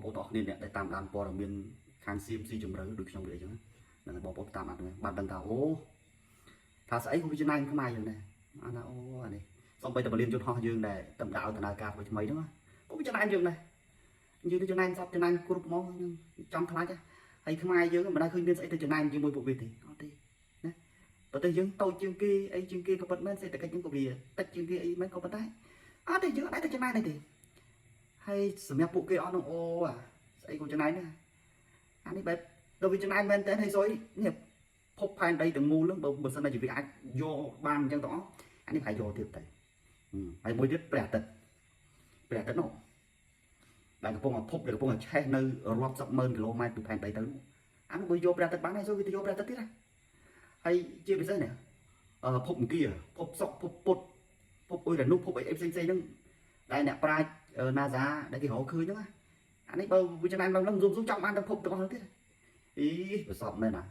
ប្អូនទាំងអស់គ្នាអ្នកដែលតាមដានព័ត៌មានខាង CMC ជំរឿដូចខ្ញុំនិយាយអញ្ចឹងហ្នឹងបងប្អូនតាមដានបានដឹងថាអូថាស្អីក៏វាចំណែនខ្មែរយ៉ាងដែរអាណាអូអានេះសំបីតែបលៀនយន្តហោះយើងដែរតំដៅដំណើរការថ្មីថ្មីហ្នឹងក៏វាចំណែនយើងដែរយើងទៅចំណែនសពចំណែនគ្រប់ហ្មងចង់ខ្លាចហើយខ្មែរយើងមិនដែលឃើញមានស្អីទៅចំណែនជាមួយពួកវាទេអត់ទេណាប្រទេសយើងតូចជាងគេអីជាងគេក៏ពិតមែនសេដ្ឋកិច្ចយើងក៏វាតិចជាងគេអីមែនក៏ប៉ុន្តែអត់ទេយើងអត់ដែរទៅចំណែនអីទេហើយសម្រាប់ពួកគេអត់នោះអូអាស្អីក៏ចំណែនដែរអានេះបែបដល់វាចំណែនមែនតើហើយសុយនេះភពផែនដីទាំងមូលហ្នឹងបើបើសិនជាវាអាចយកបានអញ្ចឹងទាំងអស់អានេះប្រហែលយកទៀតទៅហើយមួយទៀតព្រះអាទិត្យព្រះអាទិត្យនោះដែលកំពុងតែភពដែលកំពុងតែឆេះនៅរាប់សិបម៉ឺនគីឡូម៉ែត្រពីផែនដីទៅអានោះបើយកព្រះអាទិត្យបានហើយសុយវាទៅយកព្រះអាទិត្យទៀតណាហើយជាពិសេសនេះអឺភពអង្គាភពសុកភពពុទ្ធភពអ៊ុយរ៉ានុសភពអីផ្សេងផ្សេងហ្នឹងដែលអ្នកប្រាជ្ញ NASA ដែលគេរកឃើញហ្នឹងអានេះបើវាចំណែនឡើងឡើងស៊ុំស៊ុំចង់បានទាំងភពទាំងអស់ហ្នឹងទៀតអីប្រសពមែនណា